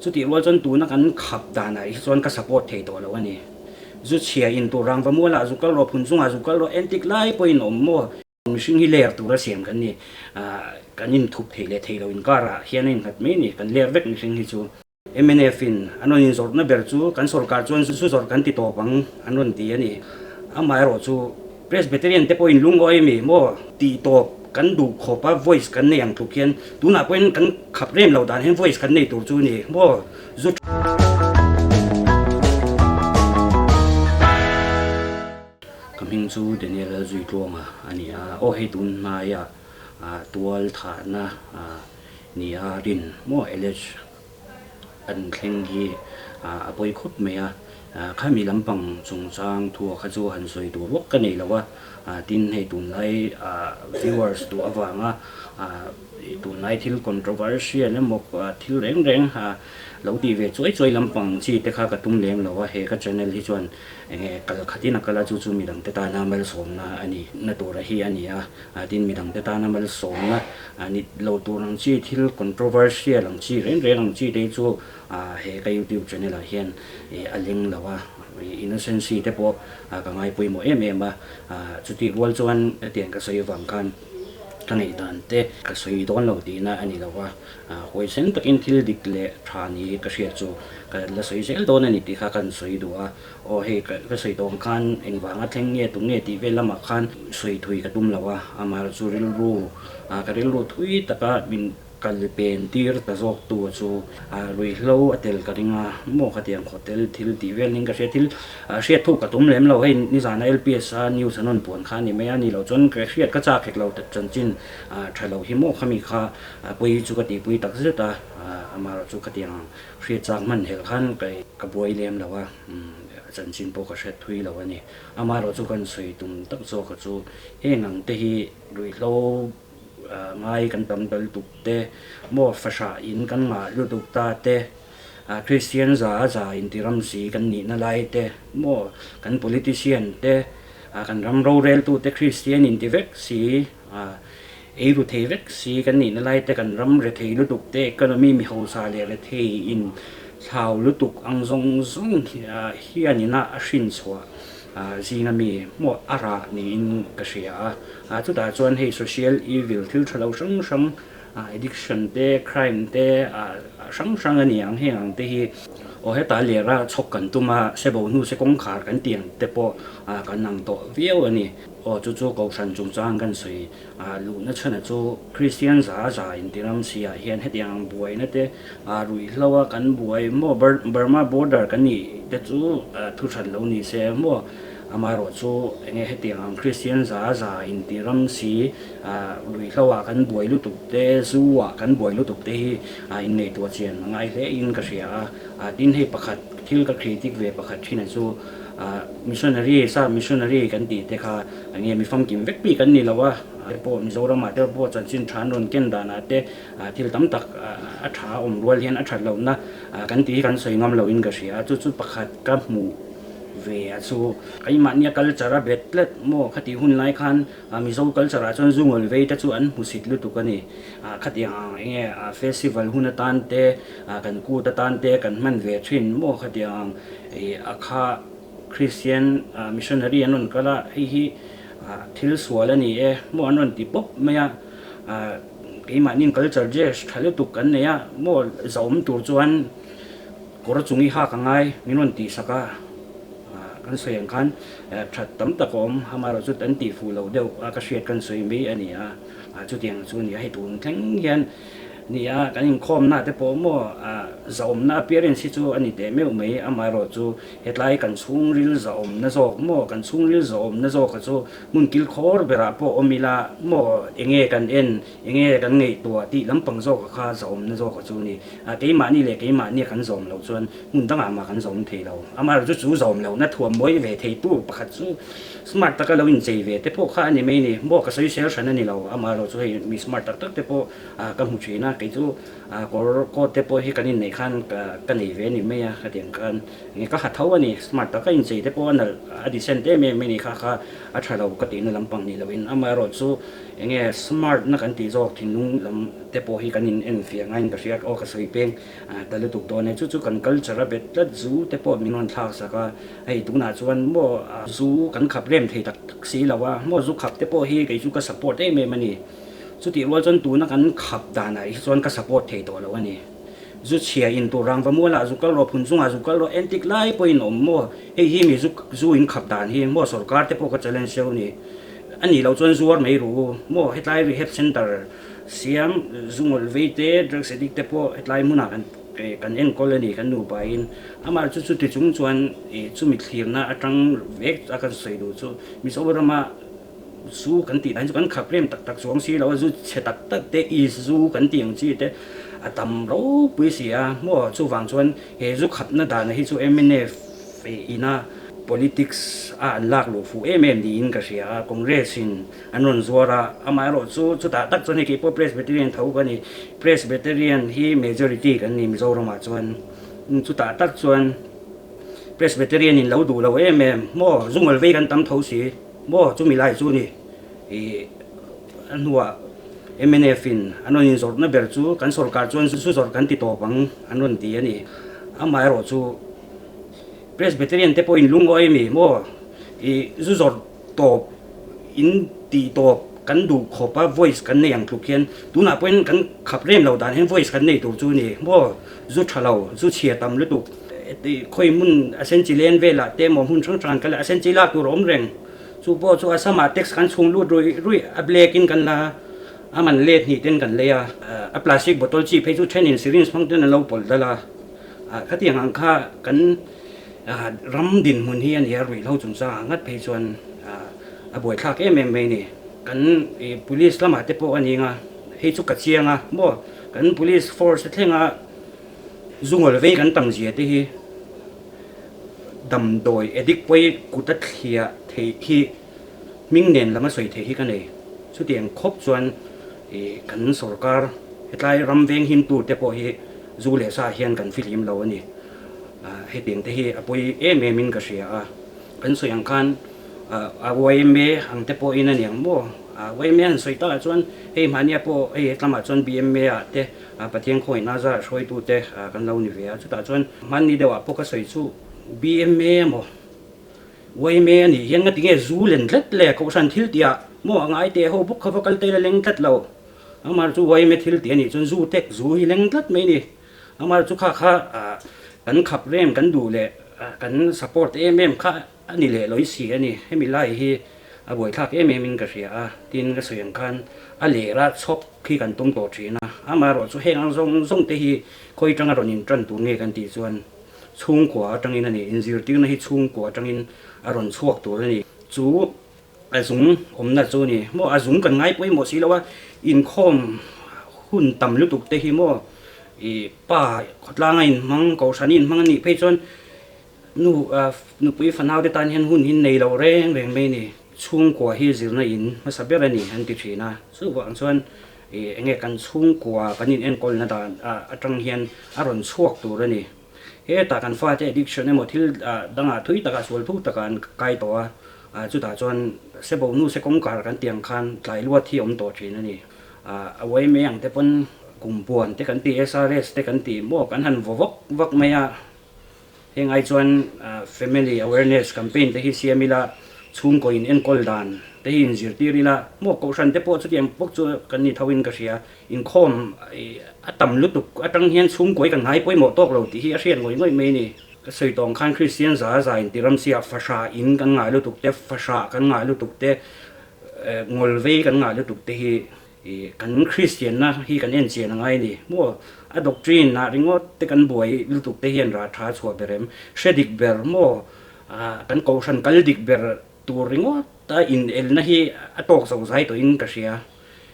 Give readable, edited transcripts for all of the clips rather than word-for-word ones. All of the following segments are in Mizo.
Chutih rual chuan tuna kan khap danah hi chuan ka support thei tawh lo a ni. Zu chhia in tur rangva mualah zu kal rawh, phun chungah zu kal rawh, entik lai pawhin awm maw? Mihring hi ler tura siam kan ni. Kan inthup thei leh thei lo inkarah hian a innghat mai a ni. Kan ler vek mihring hi chu. Mnf in an rawn inzawrhna ber chu kan sorkar chuan zu zawrh kan ti tawp ang an rawn ti a ni. Amaherawh chu Presbyterian te pawhin lungawi a mi maw tih tawp kan duh khawp a voice kan nei ang tluk hian tunah pawhin kan khap rem lo dan hian voice kan nei tur chu a ni maw zu Ka hming chu Daniel Lalzuitluanga a ni a, aw hei tun hnaia tual thahna nia rin maw LH an thleng hi a pawi khawp mai a, khami lampang chungchang thua kha chu han sawi tur vak ka nei lo a, tin hei tunlai viewers duh avanga tunlai thil controversial emaw thil reng reng lo tih ve chuai chuai lampang chi te kha ka tum lem lo a, he ka channel hi chuan enge kal khatin a kal a chu chu midangte tana malsawmna a ni na tura hi a ni a. Tin, midangte tana malsawmna ni lo tur ang chi thil controversial ang chi reng reng ang chi te hi chu he ka youtube channel ah hian a leng lo a, innocency te pawh ka ngai pawimawh em em a, chutih rual chuan hetiang ka sawi avang khan ka ngaihdan te ka sawi dawn lo tihna a ni lo a, huaisen takin thil dik leh tha ni ka hriat chu ka la sawi zel dawn a ni tih kha ka han sawi duh a. Aw hei ka sawi tawh ang khan engvanga thleng nge tum nge tih vel lamah khan sawi thui ka tum lo a, amaherawh chu rilru ka rilru thui taka min kal pen tir ta zawk tu chu ruihhlo a tel ka ring a, maw khatiang hotel thil tih vel ning ka hria thil hriat thuk ka tum lem lo, hei nizana LPS a news an rawn puan kha a ni mai a, ni loh chuan ka hriat ka chak hek lo chanchin tha lo hi maw khami kha pawi chu ka tihpui tak zet a, amaherawh chu khatiang Hriat chak hman helh khan ka buai lem lo a, a chanchin pawh ka hriat thui lo a ni. Amaherawh chu kan sawi tum tak zawk a chu heng ang te hi ruihhlo ngai kan tam ta lutuk te, maw fahrah in kan ngah lutuk ta te, Kristian za a za intiramsi kan nihna lai te, maw kan politician te, kan ram roreltu te Kristian inti vek si, Ei ru thei vek si kan nihna lai te kan ram rethei lutuk te economy mi hausa leh rethei in thlau lutuk ang zawng zawng hian ina a hrin chhuah zinga mi hmuah a rah niin ka hria a. Chutah chuan hei social evil thil tha lo hrang hrang addiction te crime te hrang hrang a ni ang heng ang te hi aw heta lera chhawk kan tum a se bo hnu se kawngkhar kan tih ang te pawh kan ang tawh viau a ni. Aw chu chu Kohhran chungchang kan sawi luhna chhana chu Kristian za za intiram si ah hian hetiang ang buaina te ruihhlo a kan buai maw Burma border kan nih te chu thu that lo ni se maw amaherawh chu enge hetiang ang Kristian za za intiram si ruihhlo ah kan buai lutuk te zu ah kan buai lutuk te hi inngaihtuah chian a ngai hle in ka hria a tin hei pakhat thil ka critic ve pakhat thin a chu Missionary, sap missionary kan tih te kha enge mi famkim vek bik an ni lo a, te pawh Mizoramah te pawh chanchin tha an rawn ken danah te thil tam tak a tha a awm rual hian a that lohna kan tih hi kan sawi ngam loin ka hria a, chu chu pakhat ka hmuh ve a chu. Keimahnia culture a bet tlat maw khatih hun lai khan Mizo culture ah chuan zungawl vei te chu an hmusit lutuk a ni. Khatiang enge festival hun atan te kan kut atan te kan hman ve thin maw khatiang a kha Christian missionary an rawn kal a, hei hi thil sual a ni e maw an rawn ti pawp mai a, keimahni culture dress tha lutuk kan nei a maw zahawm tur chuan kawr chung i hak a ngai min rawn tih sak a, kan sawi ang khan that tam tak a awm, amaherawhchu an tih fuh loh deuh a ka hriat kan sawi mai a ni a. Chutiang chu nia hei tun thleng hian nia kan inkhawmna te pawh maw zahawmna appearance hi chu a ni teh meuh mai amaherawh chu hetlai kan chhungril zahawmna zawk maw kan chhungril zahawmna zawka chu hmun kilkhawr berah pawh awm ila maw enge kan en enge kan ngaihtuah tih lampang zawka kha zahawmna zawka chu a ni keimahni leh keimahnia kan zawm loh chuan hmun dangah mah kan zawm thei lo amaherawh chu chu zawm lohna thuam mawi ve theitu pakhat chu Smart taka lo inchei ve te pawh kha a ni mai ni. Maw ka sawi sel hran a ni lo. Amaherawh chu hei mi smart tak tak te pawh ka hmu thin a. Kei chu kawr coat te pawh hi kan inneih khan. khan ka nei ve a ni mai a, khatiang khan enge ka ha tho a ni, smart taka inchei te pawh a nalh a decent em em a ni kha kha a tha lo ka tihna lampang ni loin amaherawh chu enge smart na kan tih zawk thinlung lam te pawh hi kan in en fiah ngaiin ka hria aw ka sawi peng ta lutuk dawn e, chu chu kan culture a bet tlat zu te pawh min rawn thlak sak a, hei tunah chuan maw zu kan khap rem thei tak tak si lo a, maw zu khap te pawh hi kei chu ka support em em a ni. Chutih rual chuan tuna kan khap danah hi chuan ka support thei tawh lo a ni. Zu chhia in tur rangva mualah zu kal rawh, phun chungah zu kal rawh, entik lai pawhin awm maw? Hei hi mi zu zu in khap dan hi maw sorkar te pawh ka challenge deuh a ni. A nih loh chuan zuar mai ru u maw? Hetlai rehab center siam zu ngawlh vei te, drugs addict te pawh hetlai hmunah kan kan enkawl a ni kan nupa in. Amah chu chuti chung chuan chumi thlirna atang vek a kan sawi duh chu Mizoram-a Zu kan tih dan chu kan khap rem tak tak chuang si lo a, zu chhe tak tak te, is zu kan tih ang chi te a tam ropui si a maw? Chuvang chuan he zu khapna dana hi chu mnf ina politics a an lak luh fuh em em niin ka hria a, Congress in an rawn zuar a, amaherawh chu chutah tak chuan hei keipawh Presbyterian tho ka ni, Presbyterian hi majority kan ni Mizoramah chuan, chutah tak chuan Presbyterian in lo duh lo em em maw? Zu ngawlvei kan tam tho si. Maw chumi lai chu ni ih a hnuah mnf in an rawn inzawrhna ber chu kan sorkar chuan zu zawrh kan ti tawp ang an rawn ti a ni. Amaherawh chu Presbyterian te pawhin lungawi mi maw ih zu zawrh tawp in tih tawp kan duh khawp a voice kan nei ang tluk hian tunah pawhin kan khap rem lo dan hian voice kan nei tur chu ni maw zu tha lo zu chhia tam lutuk Khawi hmun a sen chi len velah te emaw hmun hrang hrang an kal a, a sen chi lak tur a awm reng. Chu pawh chu Assam-ah tax kan chhung lut ruih ruih a black in kan la a, a man let hnih ten kan lei a, a plastic bottle chi phei chu thenin syringe hmang ten an lo pawlh dal a, khatiang ang kha kan ram dinhmun hi a ni a, ruihhlo chungchangah ngat phei chuan a buaithlak em em mai a ni. Kan police lamah te pawh a ni ang a, hei chu ka chiang a maw, kan police force te thleng a, Zungawl vei kan tam zia te hi damdawi addict pawi kut a thliah theih hi hming nen lam a sawi theih hi ka nei. Chutiang khawp chuan ih kan sorkar hetlai ram veng him tur te pawh hi zu leh sa hian kan fihlim lo a ni. Hetiang te hi a pawi em em in ka hria a. Kan sawi ang khan a yma ang te pawhin a niang maw? Yma an sawi takah chuan hei mahnia pawh hei hetlamah chuan bma ah te Pathian khawngaihna zar hruaitute kan lo ni ve a, chutah chuan hmanni deuhah pawh ka sawi chu bma emaw yma a nih hian ngati nge zu len tlat le kohhran thil tihah maw a ngai teh ho bawk kha va kal te la leng tlat lo amar chu yma thil tih a nih chuan zu tek zu hi leng tlat mai a ni amar chu kha kha kan khap rem kan duh leh kan support em em kha A ni leh lawih si a ni. Hemi lai hi a buaithlak em em in ka hria a, tin ka sawi ang khan a lera chhawk hi kan tum tawh thin a, amaherawh chu heng ang zawng zawng te hi khawi atanga rawn in tan tur nge kan tih chuan chhungkua atangin a ni, inzirtirna hi chhungkua atangin a rawn chhuak tur a ni. Chu a zung awmna chu a ni maw, a zung kan ngai pawimawh si lo a, inkhawm hun tam lutuk te hi maw ih pa khawtlanga inhmang, kohhran inhmang a nih phei chuan Nu, nupui fanau te tan hian hun hi nei lo reng reng mai a ni. Chhungkua hi zirna in hmasa ber a ni an ti thin a. Chuvang chuan eng nge kan chhungkua kan in enkawlna dan atang hian a rawn chhuak tur a ni. Hetah kan fate addiction emaw thil dangah thui takah sual thuk takah an kai tawh a, chutah chuan sebo nu se kawngkar kan tih ang khan tlai luat hi a awm tawh thin a ni. A uai mai ang te pawn kumpuan te kan ti, SRS te kan ti maw kan han vaw vak vak mai a. Heng ai chuan Family Awareness Campaign te hi siam ila, chhungkaw in enkawl dan te hi inzirtir ila, maw kohhran te pawh chutiang bawk chu kan ni tho in ka hria. Inkhawm a tam lutuk atang hian chhungkaw hi kan ngai pawimawh tawk lo tih hi a hriat ngawih ngawih mai a ni. Ka sawi tawng khan Kristian za za in ti ram sia fahrah in kan ngah lutuk te, fahrah kan ngah lutuk te, ngawlvei kan ngah lutuk te hi I kan Kristianna hi kan en chian a ngai a ni maw? A doctrine ah ringawt te kan buai lutuk te hian rah tha chhuah ber em? Hre dik ber maw? Kan kohhran kal dik ber tur ringawt a inelna hi a tawk zo zai tawhin ka hria.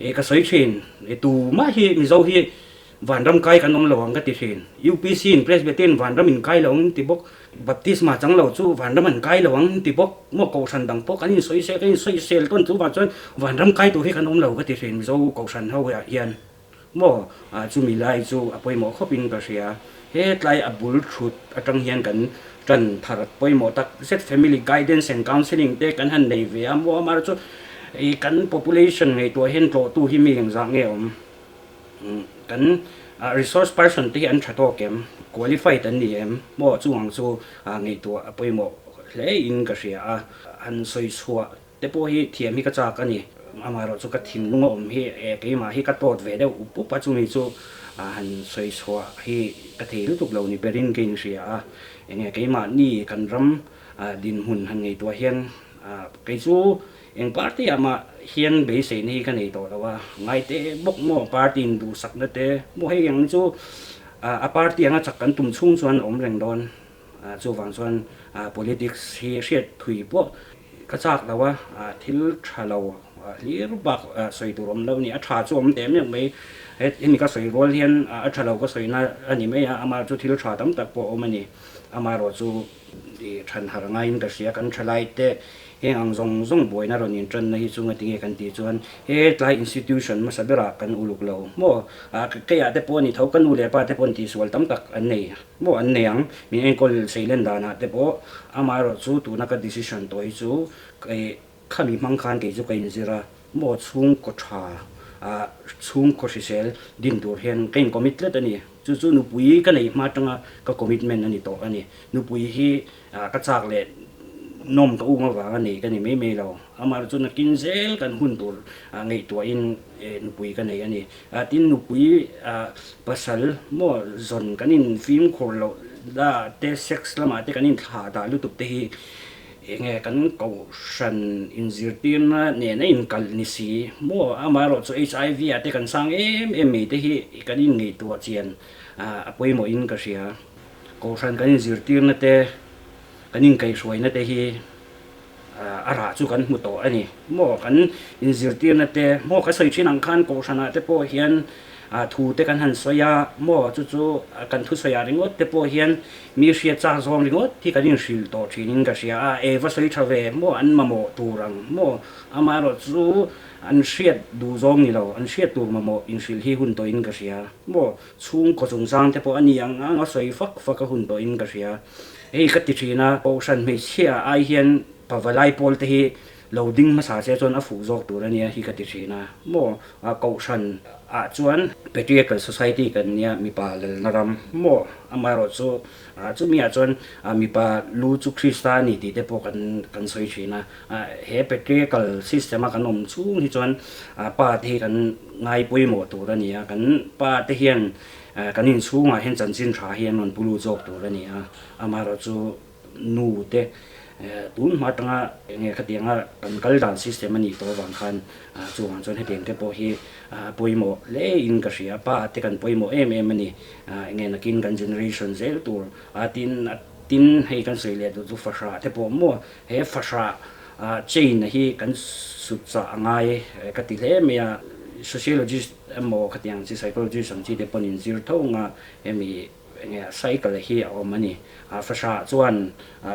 I ka sawi thin, i tumah hi Mizo hi Vanram kai kan awm lo ang ka ti thin. UPC in Presbyterian vanram in kai lo ang ti bawk, Baptisma chang lo chu vanram an kai lo ang ti bawk, maw kohhran dang pawh kan insawisel kan insawisel tawn chu vang chuan vanram kai tur hi kan awm lo ka ti thin Mizo kohhran ho ah hian maw chumi lai chu a pawimawh khawp in ka hria. Hetlai a bul thut atang hian kan tan thar pawimawh tak zet family guidance and counselling te kan han nei ve a maw amaherawhchu ih kan population ngaihtuah hian tlawhtu hi mi engzah nge awm kan resource person te hi an tha tawk em qualified an ni em maw chuvang chu ngaihtuah a pawimawh hle in ka hria a han sawi chhuah te pawh hi thiam hi ka chak a ni. Amaherawhchu ka thinlung a awm hi e keimah hi ka tawt ve deuh up up a, chumi chu han sawi chhuah hi ka thei lutuk lo ni berin ka inhria a. Enge keimahni kan ram dinhmun han ngaihtuah hian kei chu eng party ah mah hian beiseina hi ka nei tawh lo a, ngaite bawk maw party in duhsakna te maw hei ang chu a party anga chak kan tum chhung chuan a awm reng dawn. Chuvang chuan politics hi hriat thui pawh ka chak lo a, thil tha lo hlir bak sawi tur awm lo a ni. A tha chu awm teh miah mai, hemi ka sawi rual hian a tha lo ka sawina a ni mai a, amah chu thil tha tam tak pawh a awm a ni. Amaherawh chu than harh ngaiin ka hria, kan thalai te Heng ang zawng zawng buaina rawn intanna hi chu ngatinge kan tih chuan he tlai institution hmasa berah kan uluk lo maw? Keiah te pawh a ni tho, ka nu leh pa te paw'n tihsual tam tak an nei maw? An nei ang, min enkawl seilen danah te pawh. Amaherawh chu tuna ka decision tawh hi chu khami hmang khan kei chu ka inzir a maw? Chhungkaw tha, chhungkaw hrisel din tur hian ka incommit tlat a ni. Chu chu nupui ka nei hma atanga ka commitment a ni tawh a ni. Nupui hi ka chak leh nawm ka um avanga nei ka ni mai mai lo. Amaherawhchu nakin zel kan hun tur ngaihtuahin nupui ka nei a ni. Tin, nupui pasal maw zawn kan infimkhur loh la te, sex lamah te kan inthlah dah lutuk te hi enge kan kohhran inzirtirna nen a inkalh ni si maw? Amaherawhchu HIV ah te kan sang em em mai te hi kan inngaihtuah chian a pawimawhin ka hria. Kohhran kan inzirtirna te, kan inkaihhruaina te hi a rah chu kan hmu tawh a ni. Maw kan inzirtirna te, maw ka sawi thin ang khan kohhranah te pawh hian thu te kan han sawi a, maw chu chu kan thusawiah ringawt te pawh hian mi hriat chak zawng ringawt hi kan inhrilh tawh thinin ka hria a, e va sawi tha ve, maw an mamawh tur ang, maw amaherawhchu an hriat duh zawng ni lo, an hriat tur mamawh inhrilh hi hun tawhin ka hria, maw. Chhungkaw chungchang te pawh a ni ang ang a sawi fak fak a hun tawhin ka hria. Hei ka ti thin a, Kohhran hmeichhia ai hian pavalai pawl te hi lo ding hmasa se chuan a fuh zawk tur a nia hi ka ti thin a. Maw Kohhran ah chuan Patriarchal Society kan nia mipa lalna ram maw amaherawh chu chumi ah chuan mipa lu chu Krista a ni tih te pawh kan kan sawi thin a. He patriarchal system a kan awm chhung hi chuan pa te hi kan ngai pawimawh tur a ni a, kan pa te hian kan inchhungah hian chanchin tha hi an rawn pu lut zawk tur a ni a, amaherawhchu nu te tun hma atanga enge khatianga kan kal dan system a nih tawh avang khan chuvang chuan hetiang te pawh hi pawimawh hle in ka hria, pa te kan pawimawh em em a ni, enge nakin kan generation zel tur a tin tin hei kan sawi leh duh chu fahrah te pawh maw He fahrah chain hi kan sut chah a ngai ka ti hle mai a, sociologist emaw khatiang chi psychologist ang chi te pawhin zir tho anga hemi enge cycle hi a awm a ni. Fahrah chuan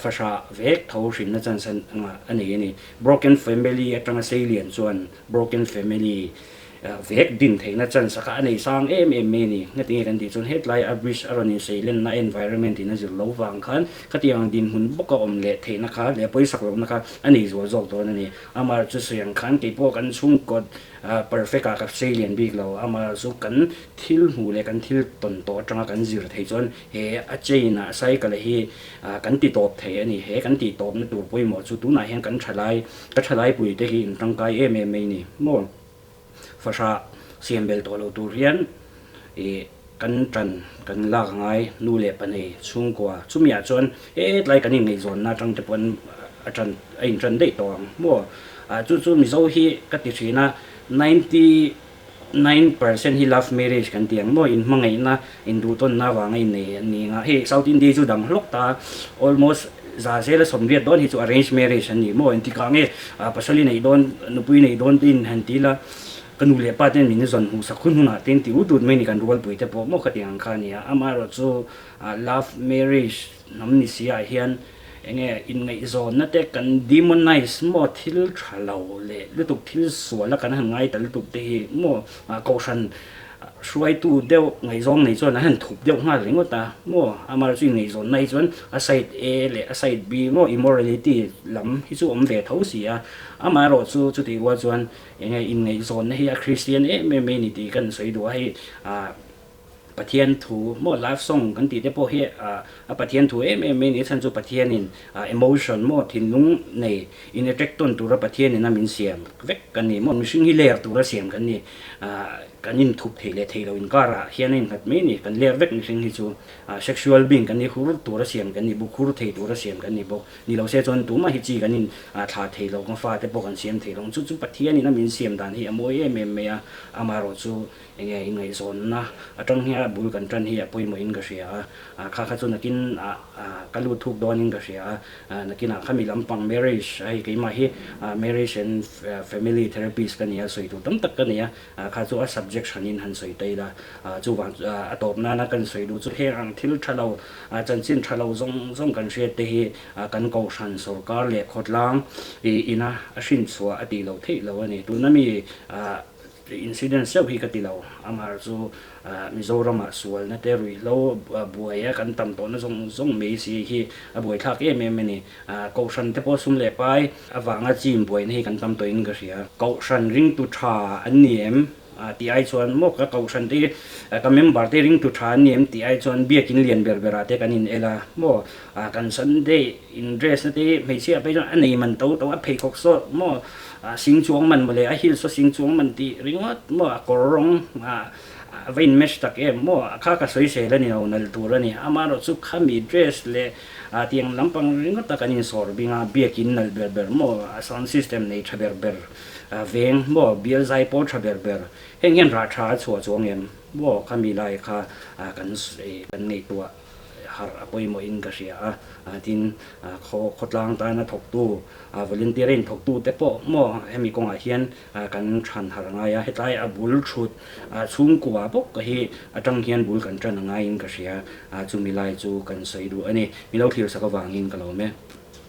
fahrah vek tho hrinna chance a nei a ni. Broken family atanga seilian chuan broken family Vek din theihna chance a kha a nei sang em em mai a ni. Ngatinge kan tih chuan hetlai a bridge a rawn inseilenna environment in a zir lo vang khan khatiang ang dinhmun bawk a awm leh theihna kha leh pawisak lohna kha a nei zual zawk dawn a ni. Amah chu sawi ang khan kei pawh kan chhungkaw perfect ah ka sei lian bik lo. Amah chu kan thil hmuh leh kan thil tawn tawh atanga kan zir theih chuan he a chain ah cycle hi kan ti tawp thei a ni. He kan tih tawpna tur pawimawh chu tunah hian kan thalai ka thalai pui te hi in tangkai em em mai a ni maw? Fahrah siam bel tawh lo tur hian ih kan tan kan lak a ngai nu leh pa nei chhungkua chumiah chuan hetlai kan inngaihzawnna atang te pawh a tan a intan daih tawh ang maw ah chu chu Mizo hi ka ti thin a 99% hi love marriage kan ti ang maw inhmangaihna induhtawnna avanga innei an ni ang a hei South India hi chu dang hlawk ta almost za zela 80 dawn hi chu arrange marriage an ni maw engtikah nge pasal i neih dawn nupui neih dawn te in han ti ila ka nu leh pa ten min zawn hmuh sak hun hunah te in ti ut ut mai ni kan rualpui te pawh maw khatiang ang kha a ni a amaherawh chu love marriage hnam ni si ah hian enge inngaihzawnna te kan demonize maw thil tha lo leh lutuk thil sual a kan han ngai ta lutuk te hi maw kohhran. Hruaitu deuh ngaihzawng nei chuan an han thup deuh nghal ringawt a maw? Amah chu inngaihzawnna hi chuan a side A leh a side B maw immorality lam hi chu awm ve tho si a. Amaherawh chu chutih rual chuan eng nge inngaihzawnna hi a Kristian em em mai a ni tih kan sawi duh a, hei ah Pathian thu maw love song kan tih te pawh hi ah a Pathian thu em em mai a ni. A chhan chu Pathianin ah emotion maw thinlung nei in attract tawn tura Pathianin a min siam vek kan ni maw? Mihring hi ler tura siam kan ni. Ah kan inthup thei leh thei lo inkarah hian a innghat mai a ni. Kan ler vek mihring hi chu sexual being kan ni, hur tura siam kan ni bawk, hur thei tura siam kan ni bawk. Ni lo se chuan tumah hi chi kan in thlah thei lo, kan fate pawh kan siam thei lo. Chu chu Pathianin a min siam dan hi a mawi em em mai a, amaherawhchu eng nge inngaihzawnna atang hian a bul kan tan hi a pawimawhin ka hria a, kha kha chu nakin ka lut thuk dawnin ka hria a. Nakinah khami lampang marriage hei keimah hi marriage and family therapist ka ni a, sawi tur tam tak ka nei a, kha chu a subject hranin han sawi ta ila, chuvang a tawp nana kan sawi duh chu heng ang thil tha lo, chanchin tha lo zawng zawng kan hriat te hi kan kohhran sorkar leh khawtlang ina a hrinchhuah a tih loh theih lo a ni. Tuna mi Incident zeuh hi ka ti lo, amah chu Mizoramah sualna te ruihhlo buaia kan tam tawhna zawng zawng mai si hi a buaithlak em em a ni. Kohhran te pawh sum leh pai avanga chim buaina hi kan tam tawhin ka hria. Kohhran ringtu tha an ni em tih ai chuan maw ka kohhran te ka member te ringtu tha an ni em tih ai chuan biakin lian ber berah te kan in el a maw kan Sunday in dress na te hmeichhia phei chuan a nei man to to a pheikhawk sawt maw Sing chuang man mawle, a heel saw sing chuang man tih ringawt maw, a kawr rawng a va in match tak em maw, a kha ka sawi sel a ni lo, nalh tur a ni. Amaherawh chu khami dress leh tiang lampang ringawt a kan insawr bing a, biakin nalh ber ber maw, a sound system nei tha ber ber veng maw, bial zai pawl tha ber ber, heng hian rah tha a chhuah chuang em maw, khami lai kha kan ngaihtuah. Harh a pawimawhin ka hria a, tin khaw khawtlang tana thawktu, volunteer in thawktu te pawh maw hemi kawngah hian kan than harh a ngai a, hetlai a bul thut chhungkua bawk hi atang hian bul kan tan a ngaiin ka hria, chumi lai chu kan sawi duh a ni. Milo thlir sak avangin ka lawm e.